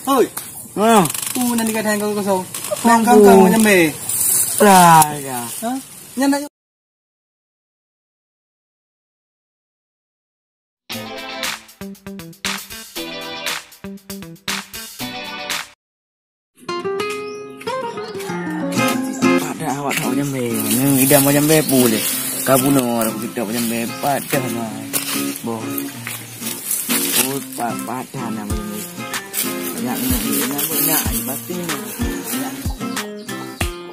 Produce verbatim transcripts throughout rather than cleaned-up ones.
Hoi. Ha. Uh, nanti kadang kau kosong. Nang kau kau macam be. Lah ya. Ha? Nyan nak Padah awak tak macam be. Ni idam macam be puleh. Kabuno orang kita macam be. Padah mai. Boh. Oh, pa-, padah nak macam be. Banyak, banyak, banyak, banyak. Ai, batin. Banyak.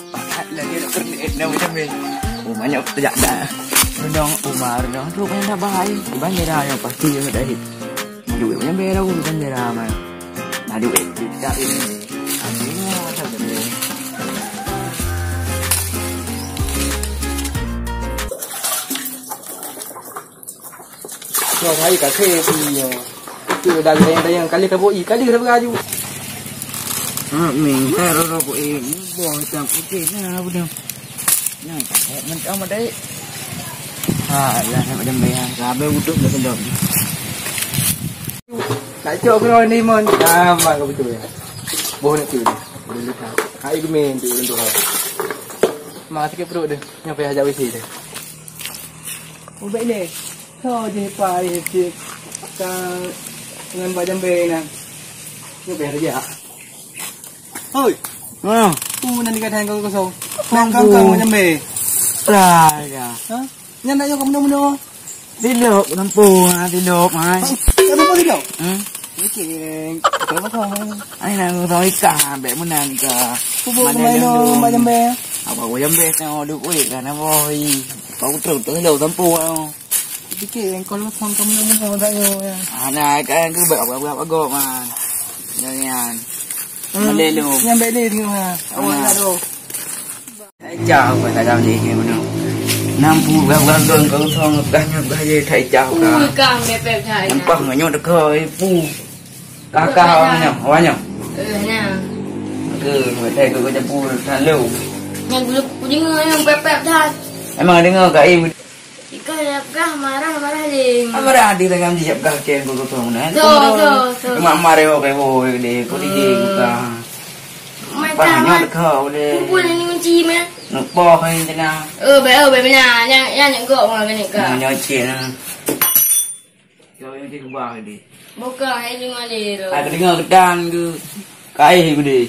Pakat lagi nak kernet nak macam ni. Oh, banyak terjak dah. Renong, Umar, renong. Tu banyak dah bahai. Di bandera yang pasti yang dah hit. Duit macam berapa di bandera, man? Nah, duit. Duit tak ini. Aduh, macam ni. Nyoe hai ka khép nyoe. Tu dah dayang-dayang kali ka boi, kali ka beuraju. Ha, ming, ha, ro, ro, boi, boh hitam putih, nah, apa dia? Nah, mentang madai. Ha, lah, nak macam bayang. Ka habis utuh dah sedap. Tak cok kena ni, mon. Sama ka betul ya. Boh nak tu. Boleh letak. Hai gemen tu, orang tu. Mak sakit perut dia. Nyampe hajat W C dia. Oh, baik ni. Kau je hebat, eh, cik. Ka dengan bak jambe ni. Nyoe payah kerja. Hoi. Ha. Tu nanti kadang kau kosong. Nang kau kau macam be. Lah ya. Ha? Nyan nak nyoe kau meno-meno. Silop, lampu, ha, silop, hai. Kau lampu silop? Hmm? Okey, kau kosong. Ai, nang kosong ikan, bek menang ka. Kubu kemain no, bak jambe. Apa gua jambe, tengok duk kuih kan, apa, oi. Kau terus, terus silop, lampu, ha. Fikir, engkau losong kamu nak muka tak yo ya. Ana kan ke bak bak bak gok man. Nyan. Malé lu. Nyampe dia tengok ha. Awak tak tahu. Ejah apa tak tahu ni ke mana. Nampu gak gak gong kau song gah nyok gah ye thai ejah ka. Ui, kang mepet thai. Nampak nganyok deka ibu. Kakak awak nyo, awak nyo. Eh, nah. Ke, mepet thai ke kau japu lalu. Yang dulu kuning nganyok pepet thai. Emang dengar kat ibu. Ikah dah peugah marah-marah lé. Marah hati tangan siap gah ken guru tu mana. So, so, so. Mak marah oke boy deh, kau di dia buka. Macam banyak kau deh. Kumpul ni kunci meh. Nampak ni tengah. Oh, baik, oh, baik benar. Yang, yang nak gok mah kena kau. Nyoci lah. Kau yang cik bah deh. Bukan, hai lima lira. Aku dengar kedan ke. Kai ku deh.